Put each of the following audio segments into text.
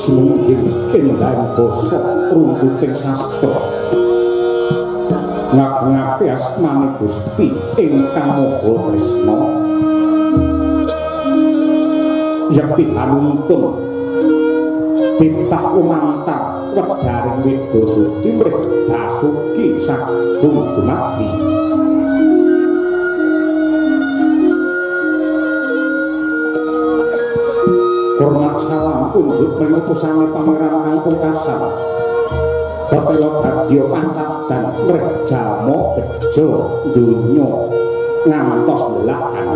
Sumengking endahing basa runtuting sastra ngagungake asmane Gusti ingkang Maha Tresna. Yekti panuntun titah lumantar wedharing weda suci mrih Basuki sagung dumadi. Hormat salam unjuk mring utusane Pangeran kang pungkasan. Pertela bagya pancadan mrih jalma bejo donya ngantos belahan.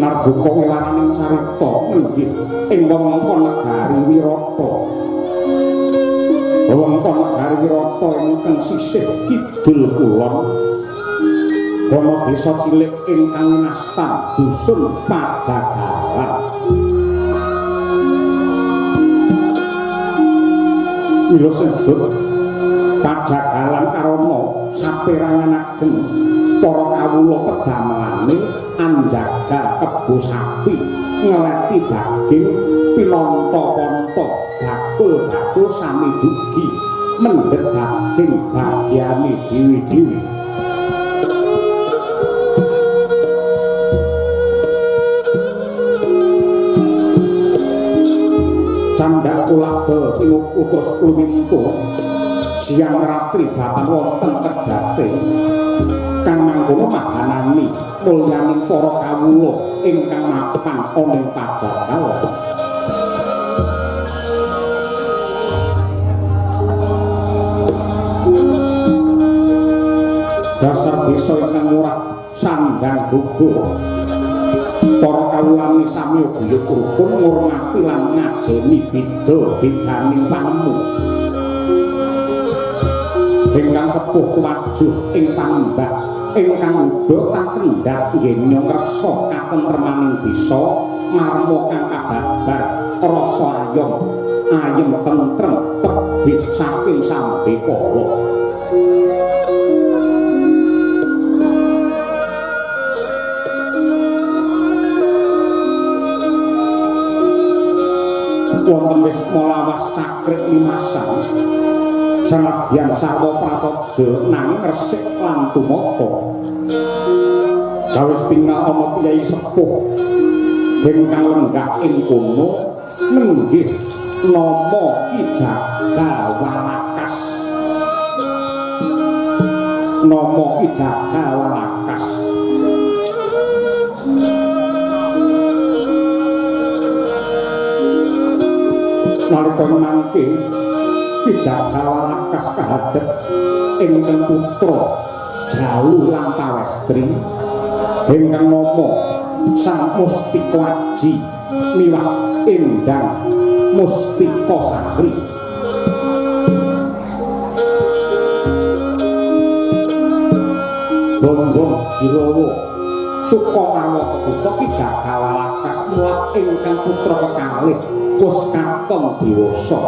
Narbuka wewaraning carita nenggih ing wewengkon negari Wirata. Wewengkon negari Wirata ingkang sisih kidul kulon ana desa cilik ingkang winastan dusun Pajagalan. Mila sedut Pajagalan karana saperangan ageng para kawula pedamelane anjaga kebo sapi ngeleti daging pinonto-ponto bakul-bakul sami dugi mendhet daging bagiane dhewe-dhewe. Candhak tuladha tinuku terus lumintu siang ratri batan wonten kedhate kang mangkono mahanani mulyaning para kawula ingkang mapan ana ing Pajagalan. Dasar desa ingkang murah sandang gugur para kawulane sami guyub rukun ngurmati lan ngajeni beda-bedaning panemu. Ingkang sepuh tuwajuh ing panembah ingkang uga kakendhat yen ngreksa katentremaning desa marma kang kababar rasa ayom ayem tentrem tebih saking sambekala. Wonten wisma lawas cakrik limasan sanadyan sarwa prasaja nanging resik lan tumata. Kawis tingal ana piyai sepuh ingkang lenggah ing kono nenggih nama Ki Jaga Walakas. Nama Ki Jaga Walakas. Nalika mangke Ki Jaga Walakas kahadhep ingkang putra Jalu lan Pawestri ingkang nama Sang Mustika Aji miwah Endang Mustika Sari. Bonggong Birawa suka marwata suka Ki Jaga Walakas mulat ingkang putra kekalih wis katon dewasa.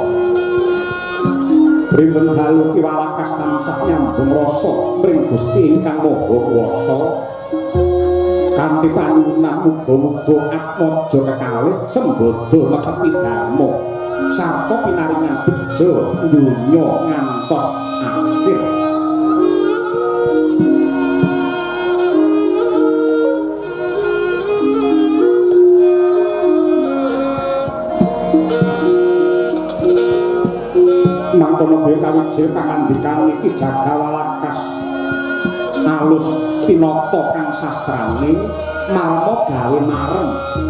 Rinten dalu Ki Walakas tansah nyambung rasa mring Gusti ingkang Maha Kuwasa. Kanthi panyuwunan muga-muga atmaja kekalih sembada netepi dharma sarta pinaringan bejo donya ngantos akhir. Mangkono dhewe kawijil pangandikane Ki Jaga Walakas alus tinata kang sastrane marma gawe marem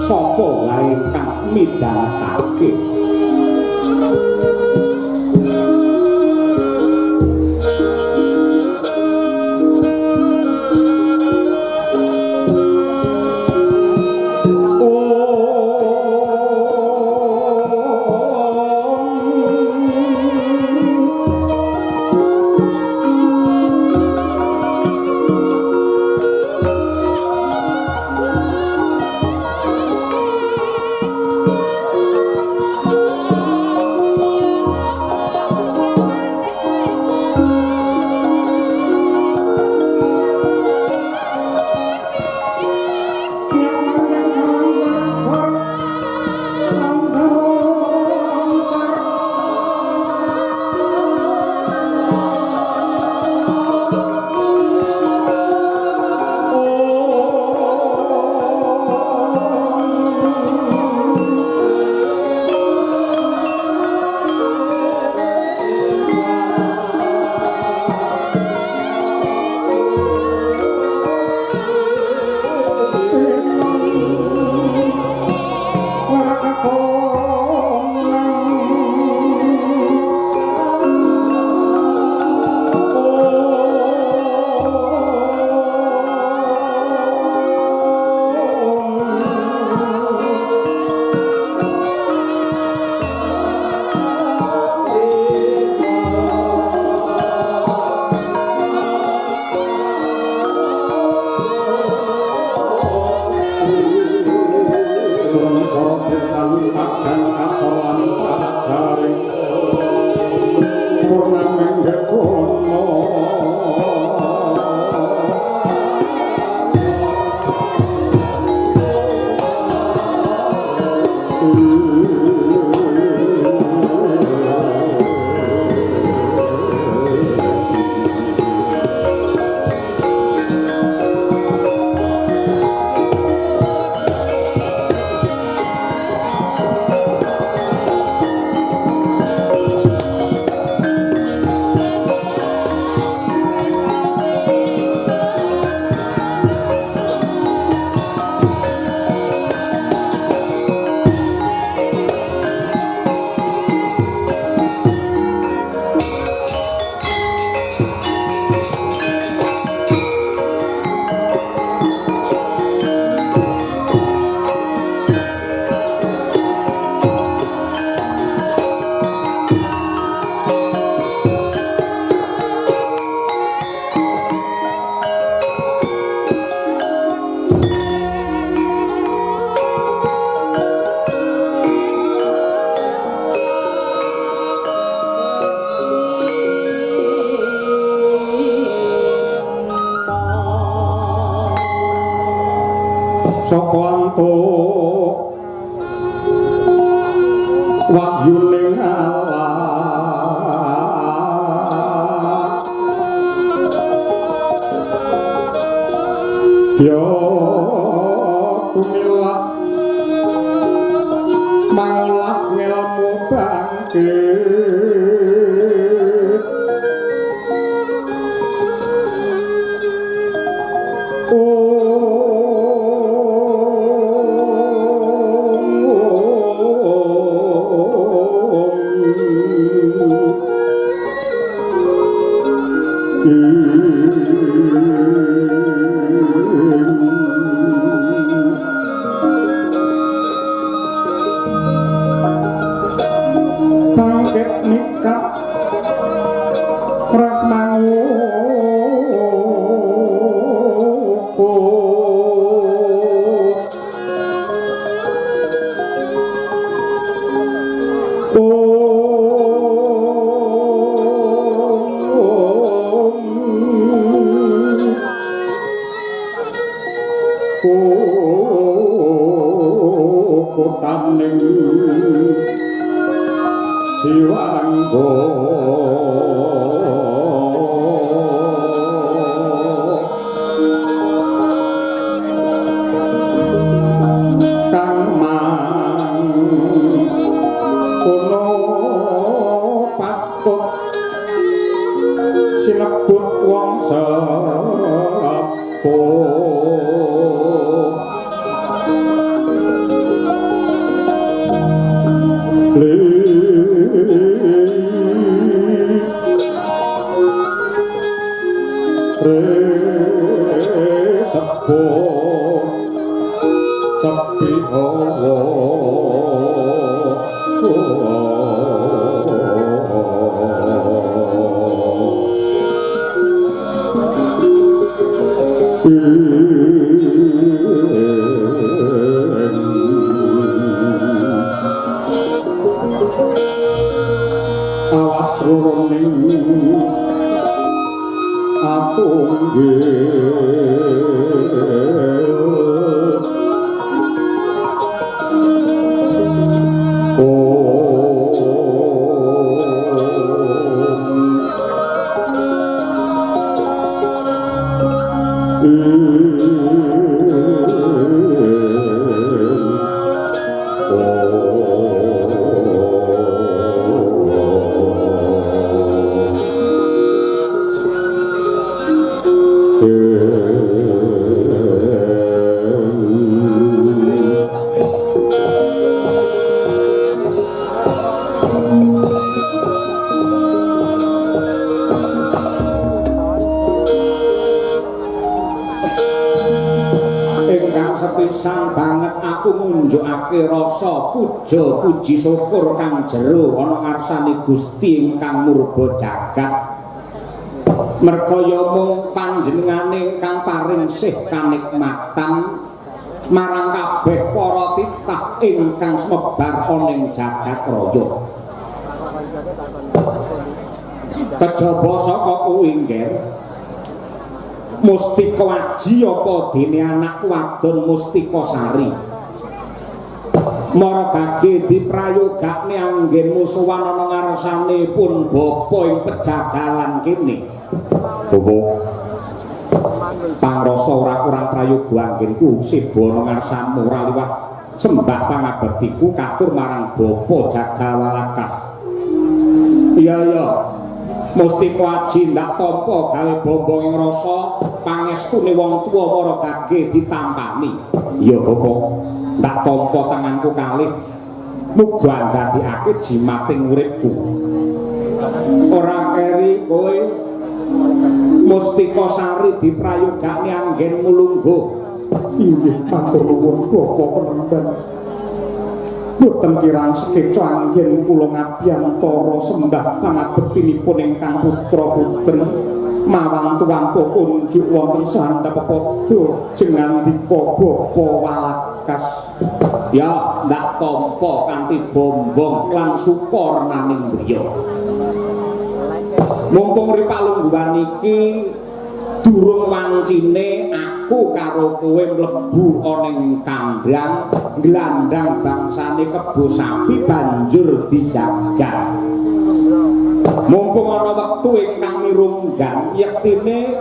sapa wae kang midhangetake. Saka antuk wahyuning Allah ya tumilah mangolah ngelmu bangkit. Puja puji syukur kang jero ana ngarsane Gusti ingkang murba jagat. Merga ya mung panjenengane ingkang paring sih kanikmatan marang kabeh para titah ingkang semebar ana ing jagat raya. Kejaba saka kuwi nggih Mustika Aji apa dene anak wadon Mustika Sari. Maragage diprayogakne anggenmu sowan ana ngarsane pun bapa ing pejagalan kene. Bapa pangrasa ora kurang prayoga anggenku seba ana ngarsamu ora liwat sembah pangabektiku katur marang bapa Jagawalakas. Iya iya Mustika Aji ndak tampa gawe bombong ing rasa pangestune wong tuwa maragage ditampani. Iya bapa. Ndak tampa tanganku kalih muga ndadekake jimating uripku. Ora keri kowe Mustika Sari diprayogakne anggenmu lungguh. Inggih matur nuwun Bapak Penemban. Boten kirang sekeca anggen kula ngabiyantara sembah pangabektinipun ingkang putra-putri mawantu-wantu kunjuk wonten sandhap pepadha jengandika Bapa Walakas. Ya ndak tampa kanthi bombong lan suka renaning griya. Mumpung ri palungguhan iki Durung wancine aku karo kowe mlebu ana ing kandang glandang bangsane kebo sapi banjur dijagal. Mumpung ana wektu ingkang mirunggan, yektine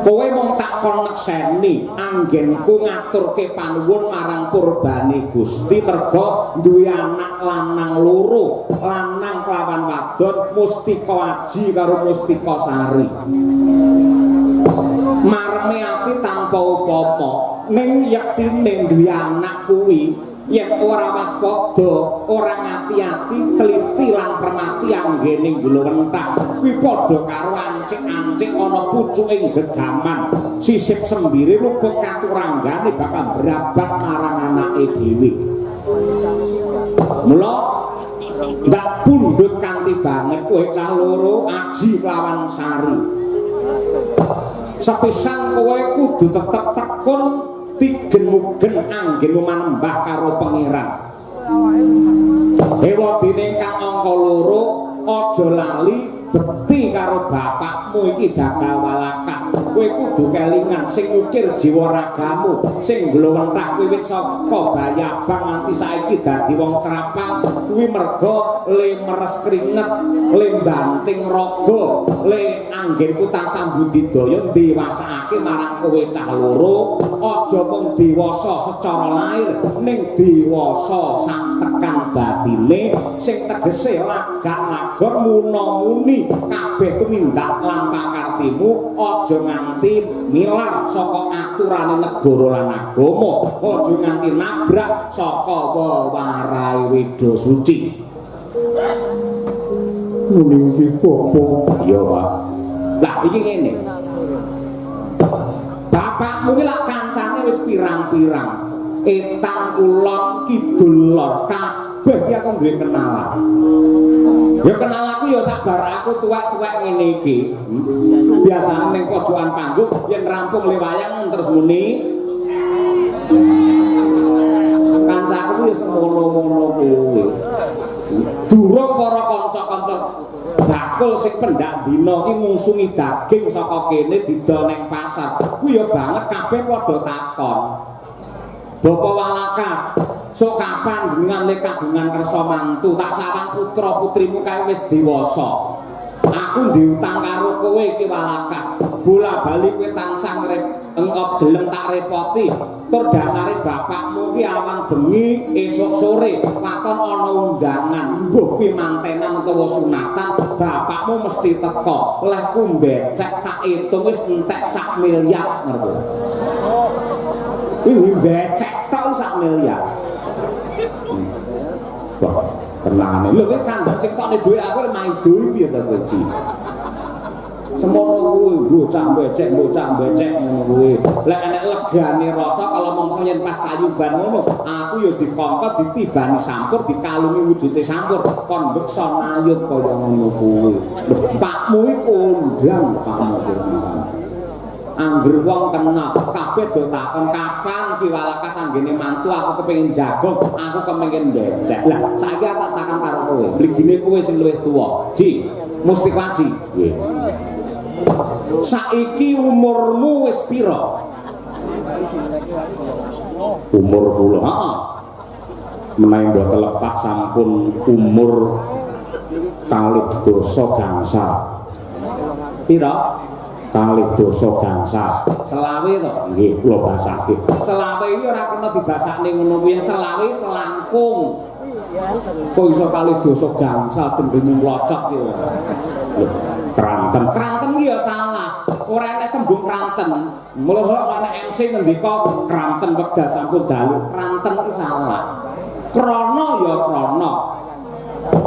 kowe mung tak kon nekseni anggenku ngaturke panuwun marang purbane Gusti merga duwe anak lanang loro, lanang kelawan wadon, Mustika Aji karo Mustika Sari. Marme ati tanpa upama, ning yektine duwe anak kuwi yen ora waspada, ora ngati-ati, teliti lan permati anggene nglowentah kuwi padha karo ancik-ancik ana pucuking gegaman, sisip sembire luput katuranggane bakal brabat marang anake dhewe. Mula ndak pundhut kanthi banget kowe cah loro Aji kelawan Sari. Sepisan kowe kudu tetep tekun tigen-mugen anggenmu manembah karo pangeran. Ewadene kang angka loro aja lali bekti karo bapakmu iki Jagal Walakas. Kowe kudu kelingan sing ngukir jiwa ragamu, sing nglowentah wiwit saka bayabang nganti saiki dadi wong crapang kuwi merga le meres kringet, le banting raga, le anggenku tansah budidaya ndewasakake marang kowe cah loro. Aja mung dewasa secara lahir, ning dewasa sak tekan batine sing tegese lagak-lagon muna-muni kabeh tumindak lan pakartimu aja nganti milar saka aturane negara lan agama, aja nganti nabrak saka wewarai weda suci. Ngene iki apa? Iya, Pak. Lah iki ngene. Bapakmu ki lak kancane wis pirang-pirang. Etan kulon kidul lor kabeh ki aku duwe kenalan. Ya kenal aku ya sabar aku tuwek-tuwek ngene iki. Biasane ning pojokan panggung yen rampung le wayang terus muni kancaku ya semono-mono kuwi. Durung para kanca-kanca bakul sing pendak dina ki ngusungi daging saka kene didol ning pasar. Kuwi ya banget kabeh padha takon. Bapak Walakas, sok kapan jenengan le kagungan kersa mantu tak sawang putra-putrimu kae wis dewasa. Aku diutang karo kowe iki Walakas. Bola-bali kowe tansah engkop gelem tak repoti. Tur dasare bapakmu ki awang bengi esuk sore waton ana undangan, mbuh kuwi mantenan utawa sunatan, bapakmu mesti teka. Lehku mbecek tak itung wis entek sak miliar ngerti. Kuwi mbecek tok sak miliar. Wah, tenane. Lho kowe kandhak sing tokne dhuwit aku maido piye to kowe, Ji? Semono kuwi bocah becek ngono kuwi. Lek enek legane rasa kalau mongso yen pas tayuban ngono, aku ya dikongkon ditibani sampur, dikalungi wujude sampur, kon beksa nayub kaya ngono kuwi. Lho, pakmu iki kondang pakmu kuwi. Angger wong kena kabeh do takon kapan Ki Walakas anggene mantu, aku kepengin jago, aku kepengin becek. Lah saiki aku tak takon karo kowe, mligine kowe sing luwih tuwa. Ji, Mustika Aji. Nggih. Saiki umurmu wis pira? Umur kula. Heeh. Menawi mboten lepak sampun umur kalih dasa gangsal. Pira? Kalih dasa gangsal. Selawe to? Nggih, kula basake. Selawe iki ora kena dibasakne ngono kuwi, selawe selangkung. Kok iso kalih dasa gangsal tembemu mlocot ki ora? Lho, kranten. Kranten ki ya salah. Ora enek tembung kranten. Mula sok ana MC ngendika kranten wekdal sampun dalu. Kranten ki salah. Krana ya krana.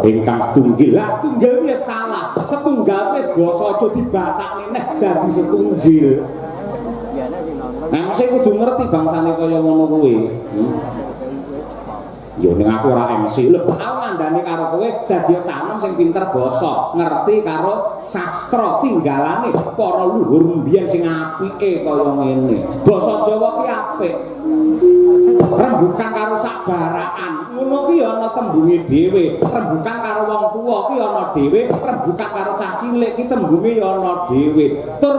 Ingkang setunggil. Lah setunggil ya salah. Setunggal wis basa aja dibasakne neh dadi setunggil. Nah, mesti kudu ngerti bangsane kaya ngono kuwi. Ya ning aku ora MC. Lho, aku ngandani karo kowe dadi canom sing pinter basa, ngerti karo sastra tinggalane para luhur mbiyen sing apike kaya ngene. Basa Jawa ki apik. Rembukan karo sabaraan, ngono ki ya ana tembunge dhewe. Rembukan karo wong tuwa ki ana dhewe, rembukan karo cah cilik ki tembunge ya ana dhewe. Tur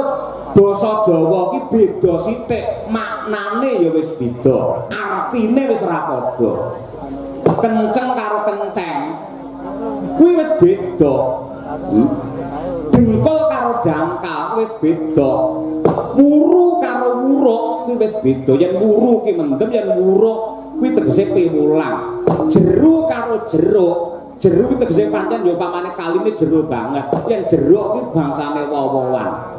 Basa Jawa ki beda sithik, maknane ya wis beda, artine wis ora padha. Kenceng karo kenceng kuwi wis beda. Dengkul karo dangkal wis beda. Wuru karo wuruk kuwi wis beda. Yen wuru ki mendem, yen wuruk kuwi tegese piwulang. Jeru karo jeruk, jeru kuwi tegese pancen ya upamane kaline jero banget. Yen jeruk kuwi bangsane woh-wohan.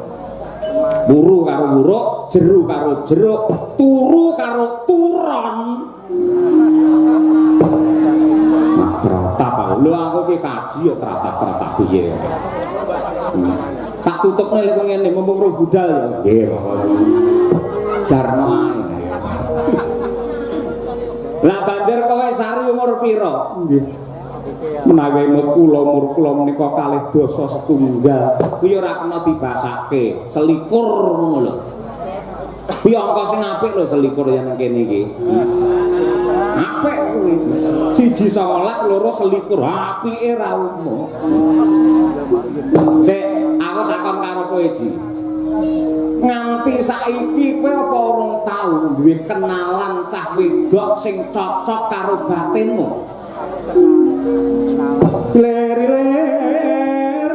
Wuru karo wuruk, jeru karo jeruk, turu karo turon. Mak tratap aku. Lho aku ki kaji ya tratap-tratap piye. Tak tutupne lek ngene mumpung ro budal ya. Nggih, pokoke. Jarno ae. Lah banjur kowe Sari umur pira? Nggih. Menawi emut kula umur kula menika 22. Kuwi ora kena dibasake, selikur ngono lho. Kuwi angka sing apik lho selikur yen nang kene iki. Apik kuwi. 1 19 2 selikur, apike ra umum. Sik, aku takon karo kowe, Ji. Nganti saiki kowe apa urung tau duwe kenalan cah wedok sing cocok karo batinmu? Ler-ler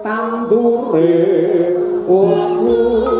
tandure usul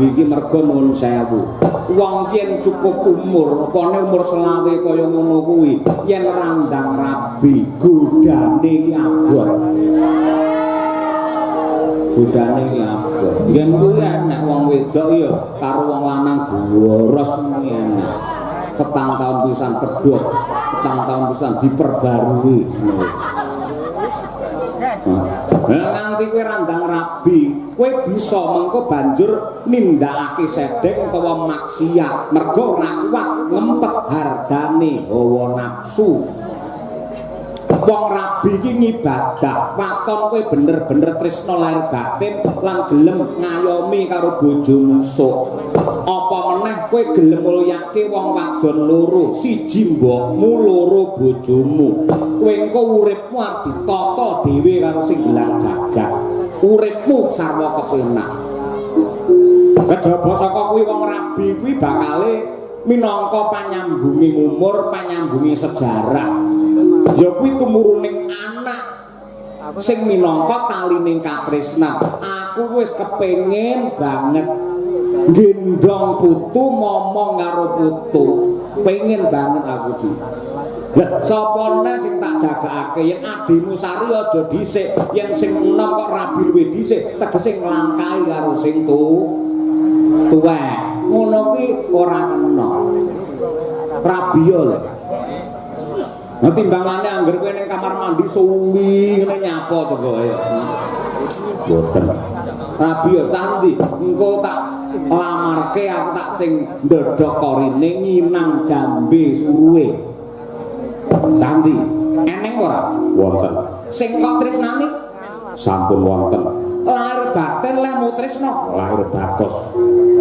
iki mergo nuwun sewu. Wong yen cukup umur, apane umur selawe kaya ngono kuwi, yen randang rabi, godane iki abot. Godane iki abot. Yen kuwi enek wong wedok ya karo wong lanang boros kuwi enek. Petang taun pisan pedhot, petang taun pisan diperbarui. Lah nganti kowe randang rabi, kowe bisa mengko banjur nindakake sedeng utawa maksiat mergo ora kuat ngempet hardane hawa nafsu. Wong rabi iki ngibadah, waton kowe bener-bener tresna lahir batin lan gelem ngayomi karo bojomu sok. Apa meneh kowe gelem mulyake wong wadon loro, siji mbokmu, loro bojomu. Kowe engko uripmu arep ditata dhewe karo sing gelar jagat. Uripmu sarwa kepenak. Kejaba saka kuwi wong rabi kuwi bakale minangka panyambunging umur, panyambunging sejarah. Ya kuwi tumuruning anak sing minangka talining katresnan. Aku wis kepengin banget gendong putu, ngomong karo putu. Pengen banget aku iki. Lah sapa neh sing tak jagakake yen adimu Sari aja dhisik, yen sing enom kok rabi luwih dhisik, tegese nglangkahi karo sing tuwek. Ngono kuwi ora kena. Rabi yo lho. Nah timbangane angger kowe ning kamar mandi suwi ngene nyapa to kowe. Mboten. Rabi yo candi, engko tak Lamarke aku tak sing ndodhok korine nyinang jambe suruwe. Candi, eneng ora? Wonten. Sing kok tresnani? Sampun wonten. Lahir batin lehmu tresna. Lahir batos.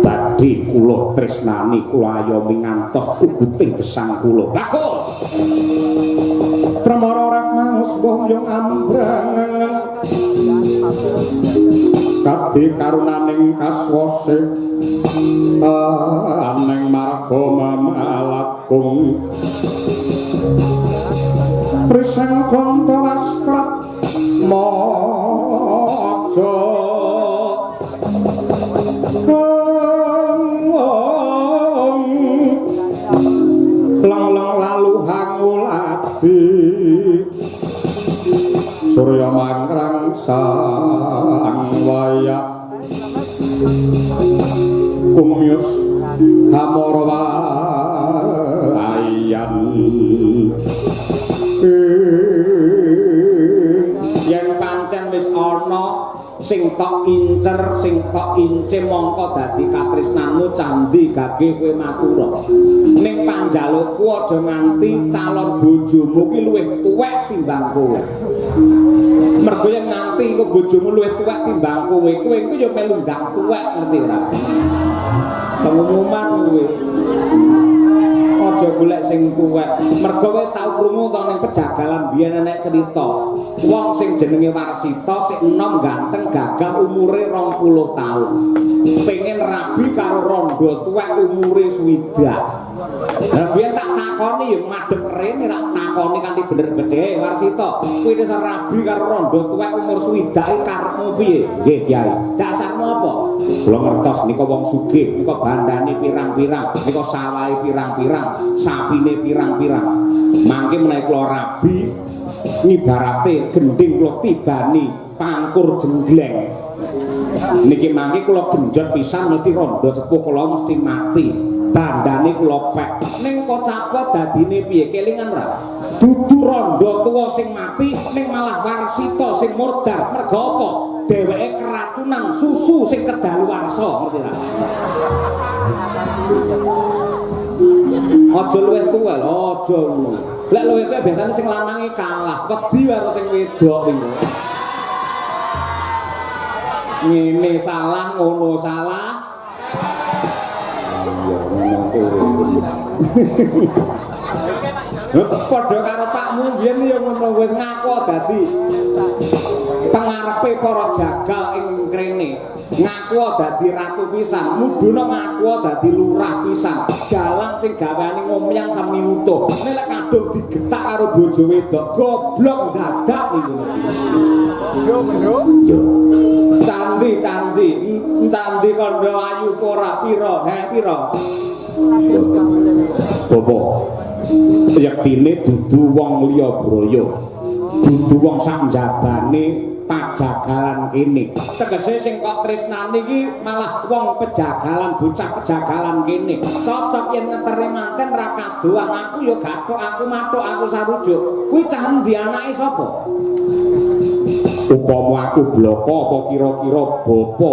Badhe kula tresnani kula ayomi ngantos kuguting gesang kula. Bagus. Permara Ratmangus boyong ambrang kadi karunaning kaswase aneng marga mamalakung prisang kanta wastrat maja lang-lang lalu hangulati surya mangkrang sang wayak kumyus hamara wayan. Yen pancen wis ana sing tok incer, sing tok ince mongko dadi katresnanmu candhi gage kowe matura. Ning panjalukku aja nganti calon bojomu ki luwih tuwek timbang kowe. Mergo yen nganti engko bojomu luwih tuwek timbang kowe, kowe iku ya melu ndang tuwek, ngerti ora? Pengumuman kowe. Aja golek sing tuwek. Mergo kowe tau krungu to ning pejagalan biyen enek cerita. Wong sing jenenge Warsita sik enom ganteng gagah umure 20 taun. Pengen rabi karo rondo tuwek umure 60. Lah biyen tak takoni ya madhep rene tak takoni kanthi bener becike Warsita. Kuwi wis rabi karo rondo tuwek umur 60 iki karepmu piye? Nggih, Kyai. Dasarmu apa? Kula ngertos nika wong sugih, nika bandane pirang-pirang, nika sawahe pirang-pirang, sapine pirang-pirang. Mangke menawi kula rabi ngibarate gendhing kula tibani pangkur jenggleng. Niki mangke kula genjot pisan mesti rondo sepuh kula mesti mati. Bandane kula pek. Ning kocap dadine piye? Kelingan ora? Dudu rondo tuwa sing mati ning malah Warsita sing murdar. Mergo apa? Dheweke keracunan susu sing kedaluwarsa, ngerti ora? Aja luwih tuwa lho, aja ngono. Lek luwih tuwa biasane sing lanange kalah, wedi karo sing wedok niku. Ngene salah, ngono salah. Iya, ngono kuwi. Padha karo pakmu biyen ya ngono, wis ngaku dadi tengarepe para jagal ing krene. Ngaku dadi ratu pisan, mudhuna ngaku dadi lurah pisan. Dalang sing gaweane ngomyang sami utuh. Nek lek kadung digetak karo bojo wedok, goblok dadak niku. Yo, yo. Candi, candi, candi kandha ayu ora pira, he pira? Bapak, yektine dudu wong liya braya. Dudu wong sak njabane pajagalan kene. Tegese sing kok tresnani iki malah wong pejagalan, bocah pejagalan kene. Cocok yen ngeteri manten ra kadoan, aku ya gathuk, aku mathuk, aku sarujuk. Kuwi candi anake sapa? Upama aku bloko apa kira-kira bapa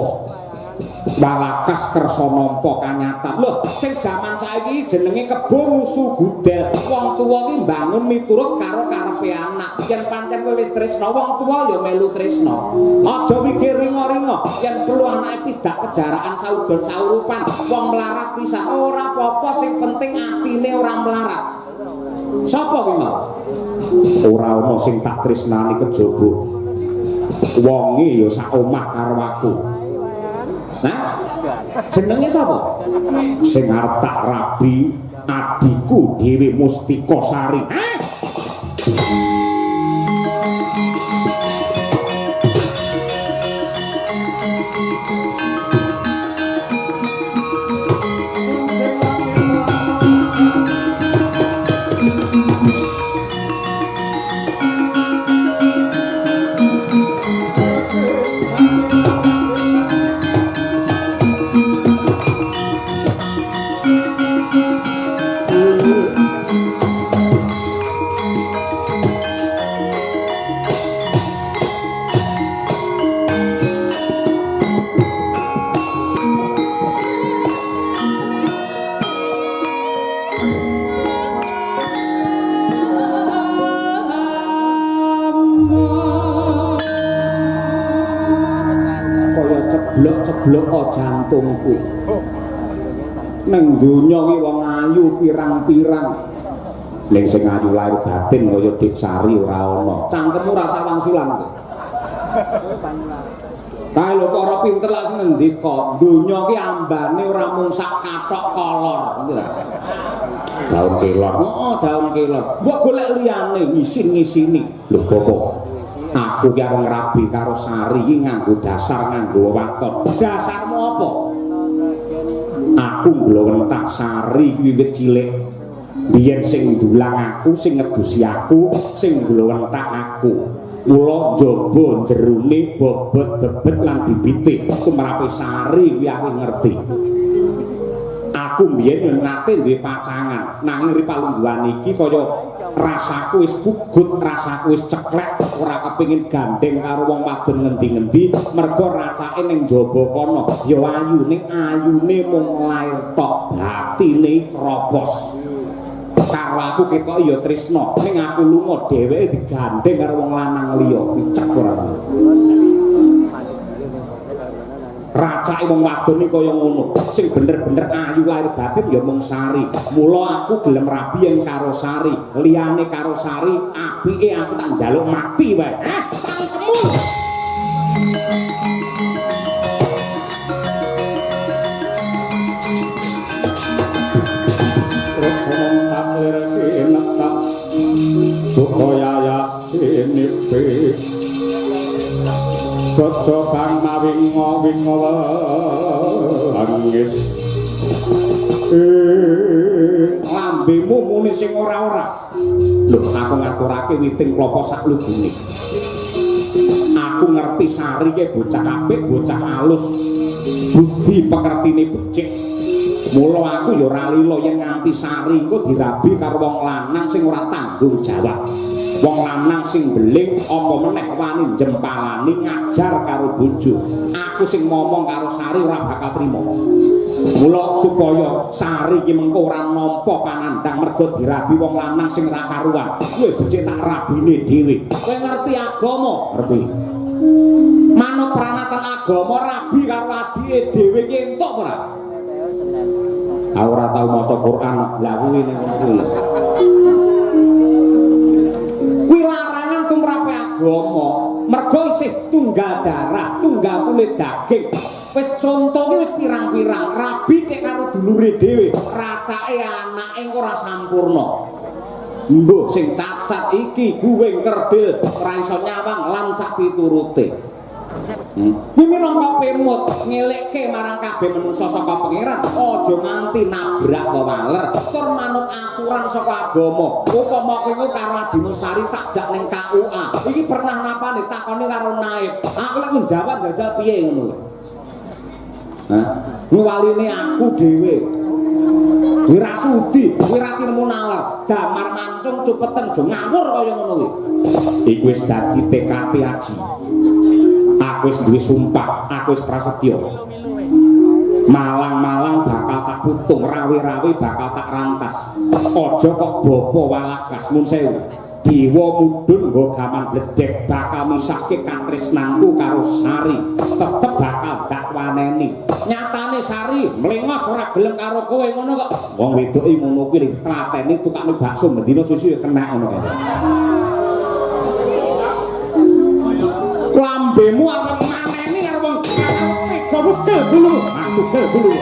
Walakas kersa nampa kanyatan. Loh, sing jaman saiki jenenge kebo musuh gudel. Wong tuwa ki mbangun miturut karo karepe anak. Yen pancen kowe wis tresna, wong tuwa ya melu tresna. Aja mikir ringa-ringa, yen perlu anake tidak pejaraan saudon saurupan, wong melarat pisan ora apa-apa, sing penting atine ora melarat. Sapa kuwi mau? Ora ana sing tak tresnani kejaba wonge ya sak omah karo aku. Nah, jenenge sapa? Sing arep tak rabi adhiku Dewi Mustikasari. Hah? Ceblok jantungku. Neng donya ki wong ayu pirang-pirang. Ning sing ayu lahir batin kaya Dik Sari ora ana. Cangkemmu ora sawang-sulang. Kae lho kok ora pinter lak sing ngendika, donya ki ambane ora mung sak kathok kolor, ngerti ta? Daun kelor. Heeh, daun kelor. Mbok golek liyane ngisin-ngisini. Lho bapak, aku ki arep ngrabi karo Sari iki nganggo dasar nganggo waton. Dasarmu apa? Aku nglowentah Sari wiwit cilik. Biyen sing ndulang aku, sing ngedusi aku, sing nglowentah aku. Mula njaba jerone bobot bebet lan bibite tumrape Sari kuwi aku ngerti. Aku mbiyen nate duwe pacangan, nanging ri palungguhan iki kaya rasaku wis pugut, rasaku wis ceklek, ora kepengin gandeng karo wong wadon ngendi-ngendi, mergo racake ning njaba kono ya ayu, ning ayune mung lair tok, batine kropos. Karo aku ketok ya tresna, ning aku lunga dheweke digandeng karo wong lanang liya, picek ora. Racake wong wadon iki kaya ngono, sing bener-bener ayu lahir batin ya mung Sari. Mula aku gelem rabi yen karo Sari, liyane karo Sari apike aku tak njaluk mati wae. Cangkemmu. Soto kang mawingo wingo langit. Lambemu muni sing ora-ora. Lho, aku ngaturake witing klapa sak lugune. Aku ngerti Sari ki bocah apik, bocah alus. Budi pekertine becik. Mula aku ya ora lila yen nganti Sari engko dirabi karo wong lanang sing ora tanggung jawab. Wong lanang sing beling apa meneh wani jempalani ngajar karo bojo. Aku sing ngomong karo Sari ora bakal trima. Mula supaya Sari iki mengko ora nampa panandhang mergo dirabi wong lanang sing ora karuan. Kowe becik tak rabine dhewe. Kowe ngerti agama? Ngerti. Manut pranatan agama rabi karo adike dhewe iki entuk ora? Aku ora tau maca Quran. Lah kuwi ning ngono kuwi. Kuwi larangan tumrape agama. Mergo isih tunggal darah, tunggal kulit daging. Wis conto ki wis pirang-pirang, rabi kek karo dulure dhewe, racake anake ora sampurna. Mbuh sing cacat iki guwing kerdil, ora iso nyawang lan sak piturute. Kuwi minangka pemut ngelekke marang kabeh manungsa saka pangeran, aja nganti nabrak wewaler, tur manut aturan saka agama. Upama kowe karo adimu Sari tak jak ning KUA. Iki pernah napane takoni karo naib. Aku lek njawab jajal piye ngono lho. Hah? Ngwaline aku dhewe. Kuwi ra sudi, kuwi ra tinemu nalar. Damar mancung cupeten aja ngawur kaya ngono kuwi. Iku wis dadi TKP aji. Aku wis duwe sumpah, aku wis prasetya. Malang-malang bakal tak putung, rawe-rawe bakal tak rantas. Aja kok bapa walagas mun sewu. Dewa mudhun nggo gaman bledhek bakal misahke katresnanku karo Sari. Tetep bakal tak waneni. Nyatane Sari mlengos ora gelem karo kowe ngono kok. Wong wedoke ngono kuwi tlateni tukane bakso mendina susu ya kena ngono kae. Lambemu arep maneni karo wong tega wegel bulu. Aku gel bulu.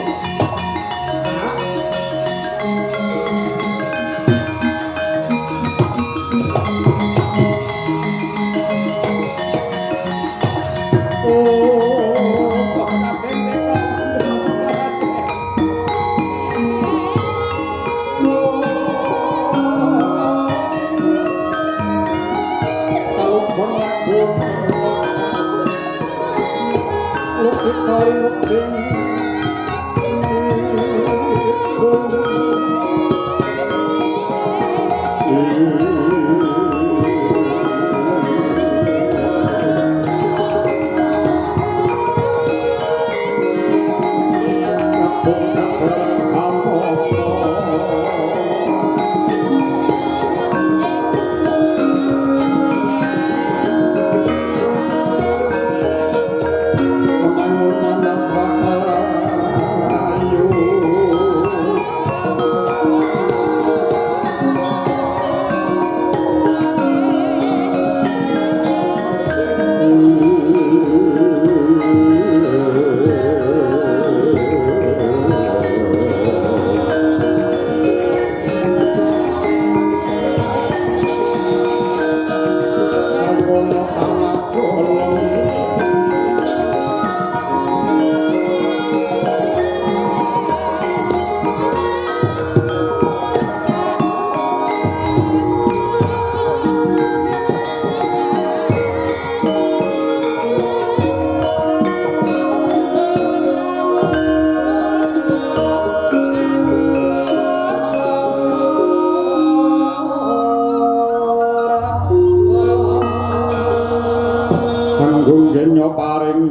Donya paring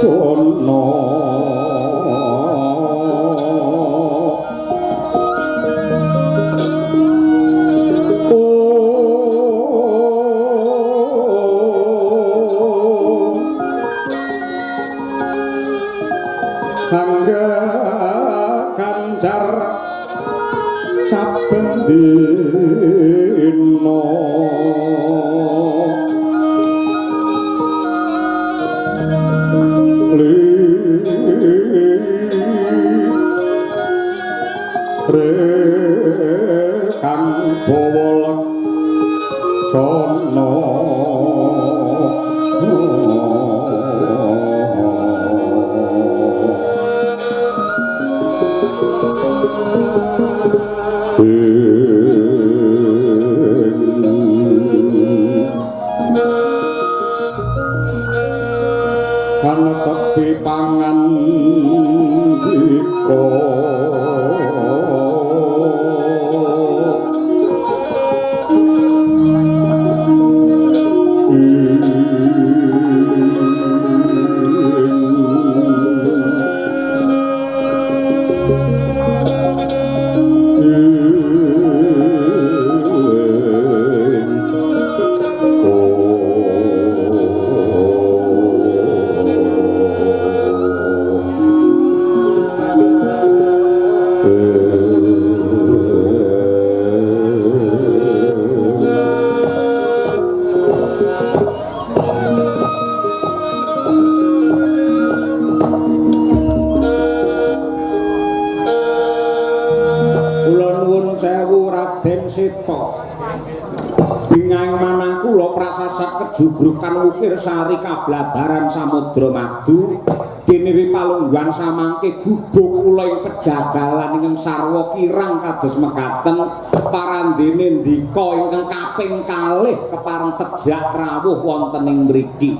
kono Angga kancar saben dina kang bawa laksana. Ana tepi pangandika Jubrukan ukir sari kablabaran samudra madu diniri palungguhan samangke gubuk kula ing pejagalan ingkang sarwa kirang kados mekaten parandene ndika ingkang kaping kalih kepareng tejak rawuh wonten ing mriki.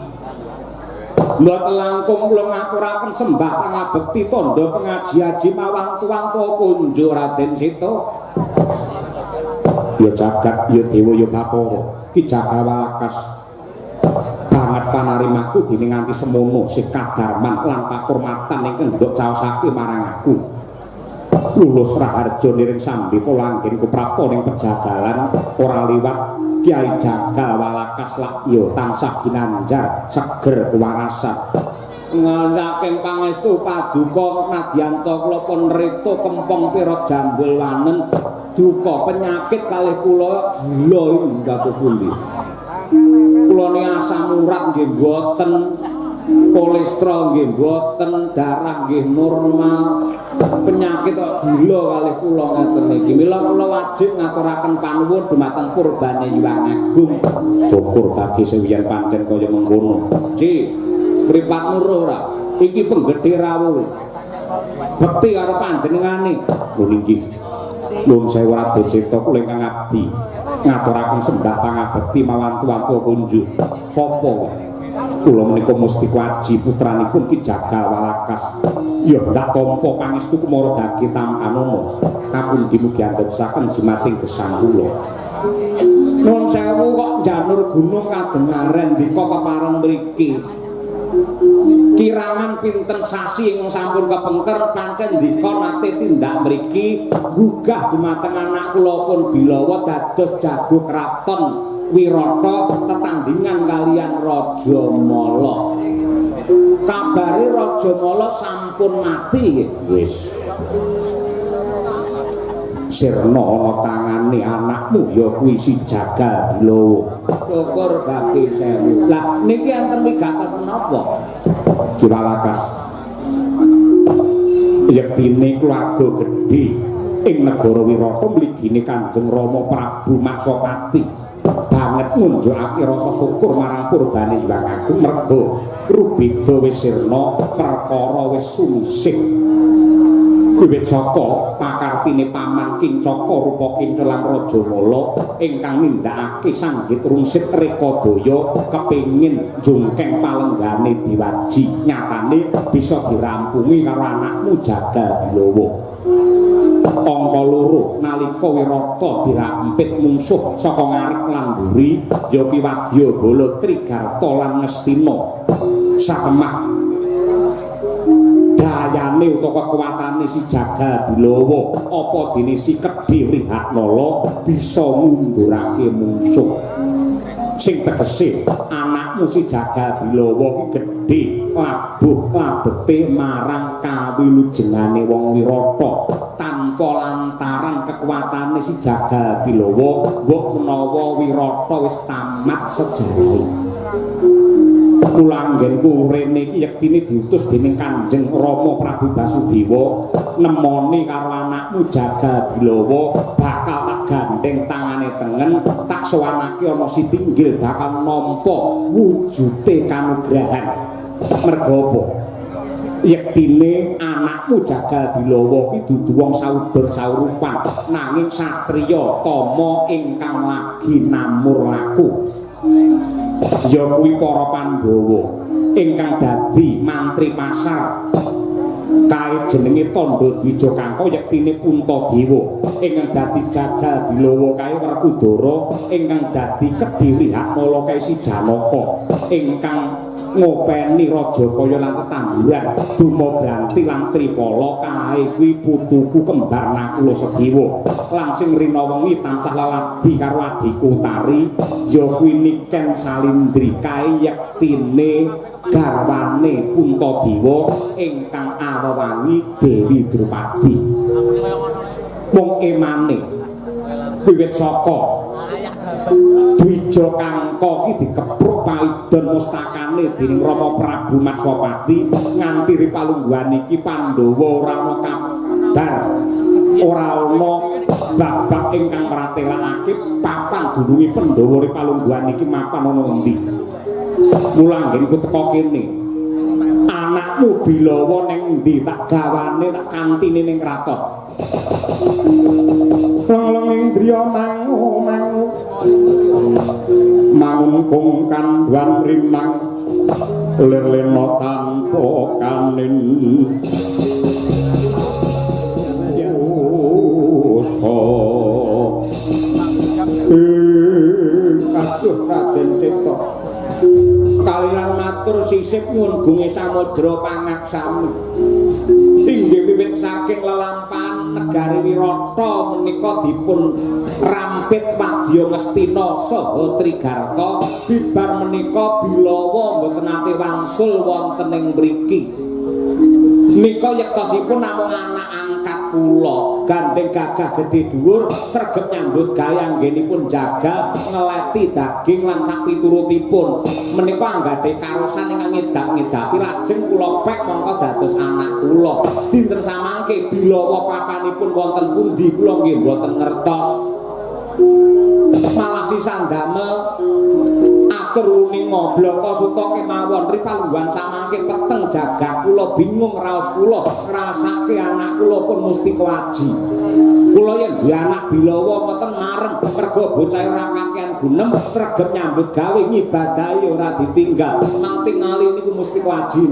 Mboten langkung kula ngaturaken sembah pangabekti tandha pengaji-aji mawantu-wantu kunjuk Raden Seta. Ya jagat ya dewa ya Bathara Ki Jagal Walakas banget panarimaku dene nganti semono sih kadarman lan pakurmatan ingkang nduk caosake marang aku. Lulus raharja niring sambi kula anggen kuprapta ning pejagalan ora liwat Kyai Jagal Walakas lak ya tansah ginanjar seger kewarasan. Ngendhaking pangestu paduka nadyanta kula pun rita kempong pira jambul wanen duka penyakit kalih kula gila ing pundi. Kula ni asam urat nggih mboten, kolesterol nggih mboten, darah nggih normal. Penyakit kok gila kalih kula ngeten iki. Mila kula wajib ngaturaken panuwun dumateng purbane Hyang Agung. Syukur bagi sing yen pancen kaya mengkono. Ji, mripatmu roh ora? Iki penggedhe rawuh. Bekti karo panjenengane. Lho nggih. Nuwun sewu Raden Seta kula ingkang abdi ngaturaken sembah pangabekti mawantu-wantu kunjuk. Sapa? Kula menika Mustika Aji putranipun Ki Jagal Walakas. Ya ndak tampa pangestu kumara dagi tampanana. Kapundi mugi andesaken jimating gesang kula. Nuwun sewu kok njanur gunung kadengaren ndika kepareng mriki. Kirangan pinten sasi ingkang sampun kepengker pancen ndika nate tindak mriki gugah dumateng anak kula pun Bilawa dados jago kraton Wirata tetandingan kalian Raja Mala. Kabare Raja Mala sampun mati nggih. Wis. Sirna ana tangane anakmu ya kuwi si Jagal Bilawa. Syukur bagi sewu. Lah niki enten wigatos menapa? Ki Walakas. Yektine keluarga gedhe ing negara Wirata mligine Kanjeng Rama Prabu Maksapati. Banget ngunjukake rasa syukur marang purbane Hyang Agung merga rubeda wis sirna perkara wis sungsih. Wiwit saka pakartine paman Kincaka rupa Kinca lan Raja Mala ingkang nindakake sanggit rungsit rekadaya kepengin njungkeng palenggane diwaji nyatane bisa dirampungi karo anakmu Jagal Bilawa. Angka loro nalika Wirata dirampit mungsuh saka ngarep lan mburi ya ki wadyabala Trigarta lan Ngastina. Sakemah dayane utawa kekuatane si Jagal Bilawa apa dene si Kedhi Wrihatnala bisa ngundurake mungsuh. Sing tegese anakmu si Jagal Bilawa ki gedhe labuh labete marang kawilujengane wong Wirata. Tanpa lantaran kekuatane si Jagal Bilawa mbok menawa Wirata wis tamat sejarahe. Kula anggenku rene iki yektine diutus dening Kanjeng Rama Prabu Basudewa nemoni karo anakmu Jagal Bilawa bakal tak gandeng tangane tengen tak sowanake ana sitinggil bakal nampa wujute kanugrahan. Merga apa? Yektine anakmu Jagal Bilawa ki dudu wong saudon saurupan nanging satriya tama ingkang lagi namur laku. Ya kuwi para Pandhawa ingkang dadi mantri pasar kae jenenge Tandha Dwija Kangka yektine Puntadewa ingkang dadi Jagal Bilawa kae Werkudara ingkang dadi Kedhi Wrihatnala kae si Janaka ingkang ngopeni raja kaya lan tetanduran Dumagranti lan Tripala kae kuwi putuku kembar Nakula Sedewa lan sing rina wengi tansah leladi karo adhiku Utari ya kuwi Niken Salindri kae yektine garwane Puntadewa ingkang awewangi Dewi Drupadi. Mung emane wiwit saka Dwija Kangka ki dikepruk paidon mustakane dening Rama Prabu Matswapati nganti ripalungguhan iki Pandhawa ora ana kabar, ora ana babak ingkang pratelakake papan dununge Pandhawa ripalungguhan iki mapan ana endi. Mula anggenku teka kene, anakmu Bilawa ning endi tak gawane tak kantine ning kraton. Leleng indriya mangu mangu mangungkung kandhuan rimang lir lena tanpa kanin yosa kaduh Raden Seta kaliyan matur sisip nyuwun gunge samudra pangaksami inggih wiwit saking lelampahan negari Wirata menika dipun rampit wadya Ngastina saha Trigarta bibar menika Bilawa mboten nate wangsul wonten ing mriki. Nika yektosipun namung anak angkat kula gandeng gagah gedhe dhuwur sregep nyambut gawe anggenipun jagal ngeleti daging lan sapiturutipun menika anggate karosan ingkang ngedak-ngedapi lajeng kula pek mongko dados anak kula. Dinten samangke Bilawa papanipun wonten pundi kula nggih mboten ngertos. Malah sisah ndamel atur uninga blaka suta kemawon ripalungguhan samangke peteng jagat kula bingung raos kula ngrasake anak kula pun mustika aji. Kula yen duwe anak Bilawa meten marem mergo bocah ora kakean gunem sregep nyambut gawe ngibadahi ora ditinggal mang tingali niku mustika aji.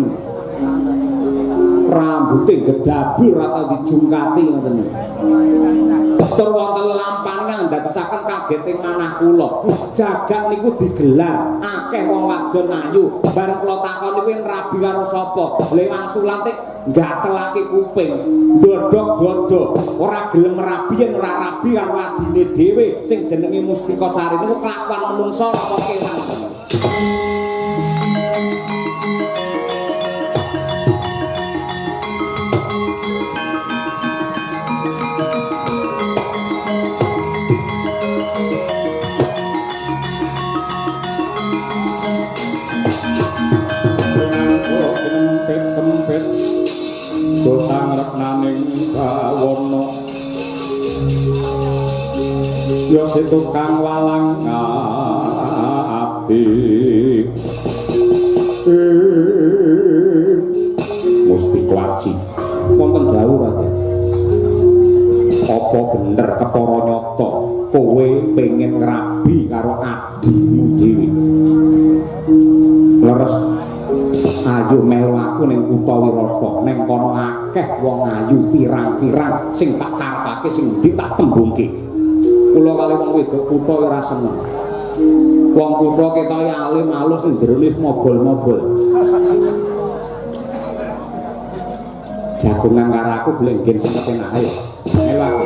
Rambute gedabul ora tau dijungkati ngoten niku. Tur wonten lampahan ndadosaken kageting manah kula. Jagat niku digelar akeh wong wadon ayu. Bareng kula takon niku rabi karo sapa? Lha wangsulan tik gatelake kuping, ndodhok-dodhok, ora gelem rabi yen ora rabi karo adine dhewe sing jenenge Mustikasari niku kelakuan menungsa apa kewan. Kang bawana ya si tukang walang abdi Mustika Aji wonten dawuh Raden. Apa bener ketara nyata kowe pengen ngrabi karo adhimu dhewe? Leres Ayo melu aku ning kutha Wirata, ning kono akeh wong ayu pirang-pirang sing tak karepake sing endi tak tembungke. Kula kali wong wedok kutha ora seneng. Wong kutha ketoke alim alus ning jerone mobol-mobol. Jagongan karo aku blenggen sing kepenak ayo. Melu aku.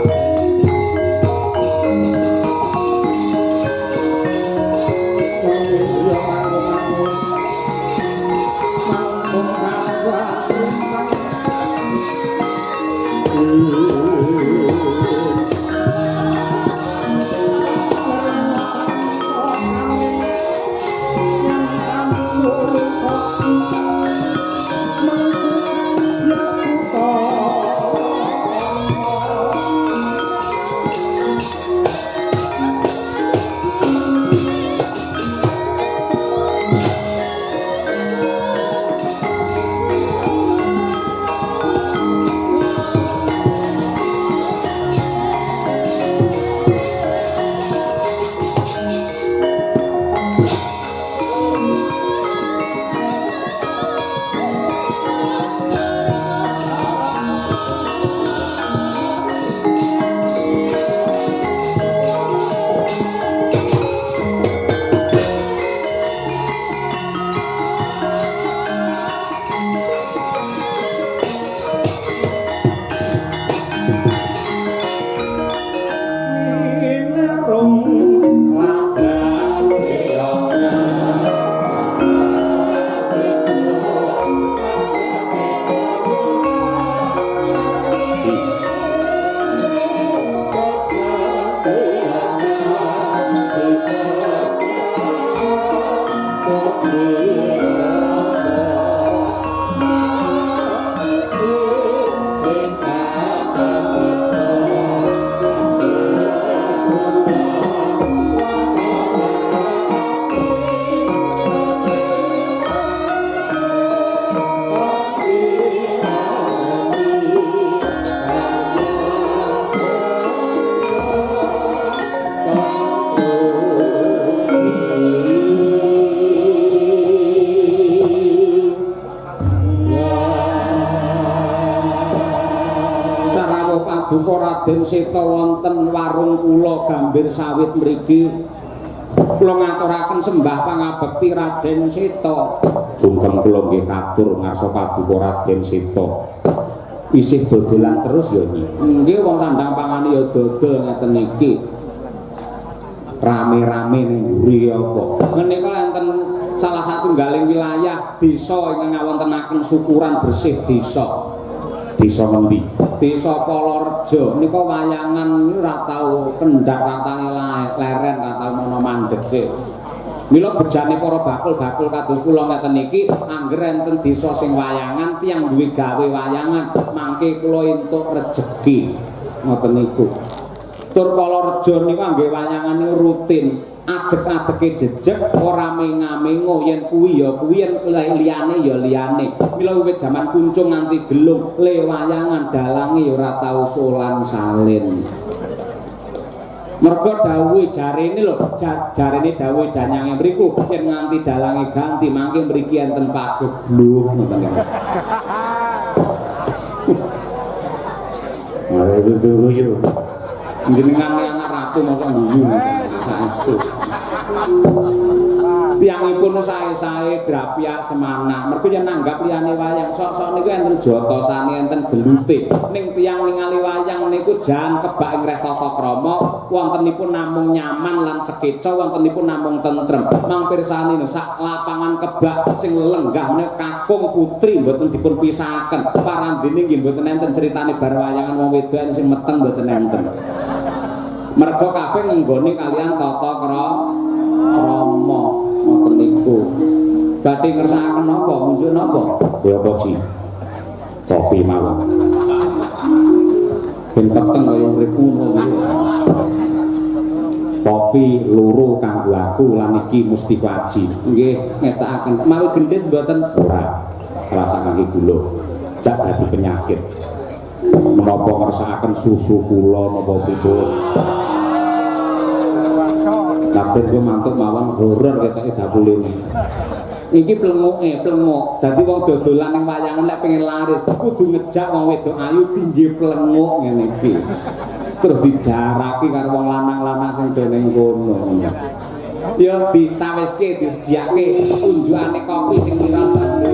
Raden Seta wonten warung kula Gambir Sawit mriki. Kula ngaturaken sembah pangabekti Raden Seta. Sungkem kula nggih katur ngarsa paduka Raden Seta. Isih dodolan terus ya nyi. Nggih wong tandang pangane ya dodol ngeten iki. Rame-rame ning mburi apa. Menika enten salah satunggaling wilayah desa ingkang ngawontenaken syukuran bersih desa. Desa ngendi? Desa Kolorejo nika wayangan ora tau kendhak, ora tau leren, ora tau ana mandheke. Mila bejane para bakul-bakul kados kula ngeten iki, angger enten desa sing wayangan, tiyang duwe gawe wayangan, mangke kula entuk rejeki. Ngoten niku. Tur Kolorejo niku angge wayangan niku rutin, adeg-adege jejeg, ora menga-mengo, yen kuwi ya kuwi, yen liyane ya liyane. Mila wiwit jaman kuncung nganti gelung, le wayangan dalange ya ora tau solan salin. Mergo dawuhe jarene lho, jarene dawuhe danyange mriku, yen nganti dalange ganti mangke mriki enten pagebluk ngoten niku. Mare guyu. Jenengan anak ratu mosok guyu saestu. Tiyangipun sae-sae grapyak semanah. Mergo yen nanggap liyane wayang sok-sok niku enten jotosane, enten gelute. Ning tiyang ningali wayang niku jan kebak ing reh tata krama, wontenipun namung nyaman lan sekeca, wontenipun namung tentrem. Mang pirsani sak lapangan kebak sing lenggah menika kakung putri mboten dipun pisahaken. Parandene nggih mboten enten critane bar wayangan wong wedok sing meteng mboten enten. Mergo kabeh ngenggone kalian tata krama ngoten niku. Badhe ngersakaken napa? Munjuk napa? Ya apa sih? Kopi mawon. Ben peteng kaya urip ngono. Kopi loro kanggo aku lan iki mustika aji. Nggih, ngestakaken. Mawi gendhis mboten? Ora. Rasa kangge gula. Dak dadi penyakit. Menapa ngersakaken susu kula napa pripun? Kabeh kula mantuk mawon horor ketoke dapule. Iki plenguke, plenguk. Dadi wong dodolan ning wayangan lek pengen laris kudu ngejak wong wedok ayu tinggi plenguk ngene iki. Terus dijaraki karo wong lanang-lanang sing do ning kono. Ya disawiske, disediake unjukane kopi sing dirasane.